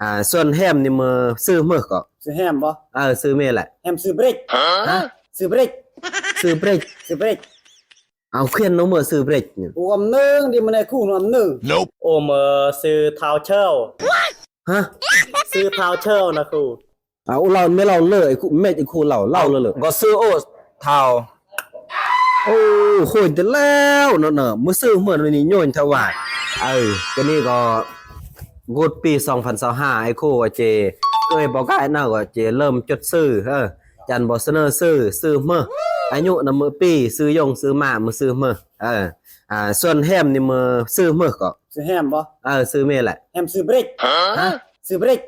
ອ່າ ສ່ວນແຮມນີ້ເມີຊື່ເມີກໍ ຊື່ແຮມບໍ່? ເອີ ຊື່ເມແຫຼະ. ແຮມຊື່ເບຣັກ. ຮະ? ຊື່ເບຣັກ. ຊື່ເບຣັກ. ຊື່ເບຣັກ. ເອົາ ຂຽນໂນເມີຊື່ເບຣັກນີ້. ໂອ ອຳເນີງ ດີມາແນຄູນອຳເນີງ. ໂອເມີຊື່ທ້າວເຊີວ. ຮະ? ຊື່ທ້າວເຊີວນະຄູ. ເອົາ ເລົ່າ ແມ່ເລົ່າເລີຍ ແມ່ຄູເລົ່າ ເລົ່າເລີຍ. ກໍຊື່ໂອທ້າວ. ໂອ້ ໂຫຍແຕ່ແລ້ວເນາະ ເນາະ ມື້ຊື່ເມີນີ້ໂຍນທະຫວາຍ. ເອີ ກະນີ້ກໍກຸດປີສອງພັນຊາວຫ້າ ໄອ້ໂຄ ອາເຈ ເອີຍ ບໍ່ກາຍເນາະ ອາເຈເລີ່ມຈົດຊື່ ເອີ ຈັນບໍ່ສະເໜີຊື່ ຊື່ເມີ ອາຍຸນຳມື້ປີ ຊື່ຍົງ ຊື່ມ້າ ມື້ຊື່ເມີ. ເອີ ອ່າ ສ່ວນແຮມນີ້ເມີຊື່ເມີກໍ ຊື່ແຮມບໍ່? ເອີ ຊື່ເມແຫຼະ. ແຮມຊື່ເບຣັກ. ຮະ? ຊື່ເບຣັກ.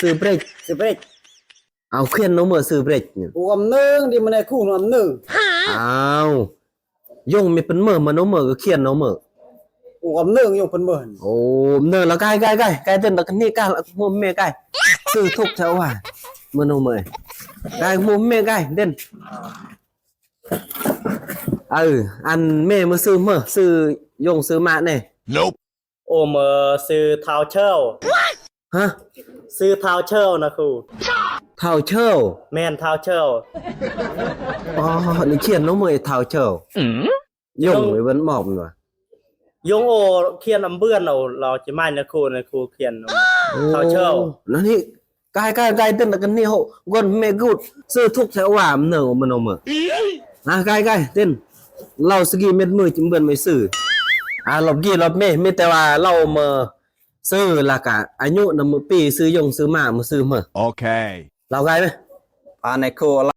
ຊື່ເບຣັກ. ຊື່ເບຣັກ. ເອົາ ຂຽນໂນເມີຊື່ເບຣັກນີ້. ໂອ ອຳເນີງ ດີມາແນຄູນອຳເນີງ. ອ້າວ ຍົງມີເປັນເມີ ມາໂນເມີກໍຂຽນໂນເມີ. ໂອ ອຳເນີງ ຍົງເປັນເມີ. ໂອ ອຳເນີງ ລະກາຍ ກາຍ ກາຍ ກາຍເຕັ້ນ ລະກະນີ້ກາຍ ລະໂມເມກາຍ ຊື່ທຸກແຖວວ່າ ມາໂນເມີ ກາຍໂມເມກາຍເຕັ້ນ. ເອີ ອັນແມ່ມາຊື່ເມີ ຊື່ຍົງ ຊື່ມະແດ່. ໂອເມີຊື່ທ້າວເຊີວ. ຮະ? ຊື່ທ້າວເຊີວນະຄູ. ທ້າວເຊີວ? ແມ່ນ ທ້າວເຊີວ. ອໍ ນີ້ຂຽນໂນເມີ ທ້າວເຊີວ. ຍົງ ໄປເບິ່ງອອກແມ່ນບໍ່? ຍົງໂອ ຂຽນອຳເບືອນເອົາ ລາວຈະມາຍນະຄູ ນະຄູຂຽນ ໂອ້ ທ້າວເຊີວ. ນັ້ນນີ້ ກາຍ ກາຍ ກາຍເຕັ້ນ ລະກະນີ້ໂຫ ກ່ອນແມ່ກູດ ຊື່ທຸກແຖວວ່າ ມາໂນເມີ ມາໂນເມີ. ອ່າ ກາຍ ກາຍເຕັ້ນ ລາວສະກີເມັດມື ຈະເບືອນໄວ້ຊື່. ອ່າ ລອບກີລອບເມ ມີແຕ່ວ່າລາວເມີ ຊື່ ລະກະອາຍຸນຳມື້ປີ ຊື່ຍົງ ຊື່ມະ ມາຊື່ເມີ. ໂອເຄ ລາວກາຍໄປ ພາໃນຄູ.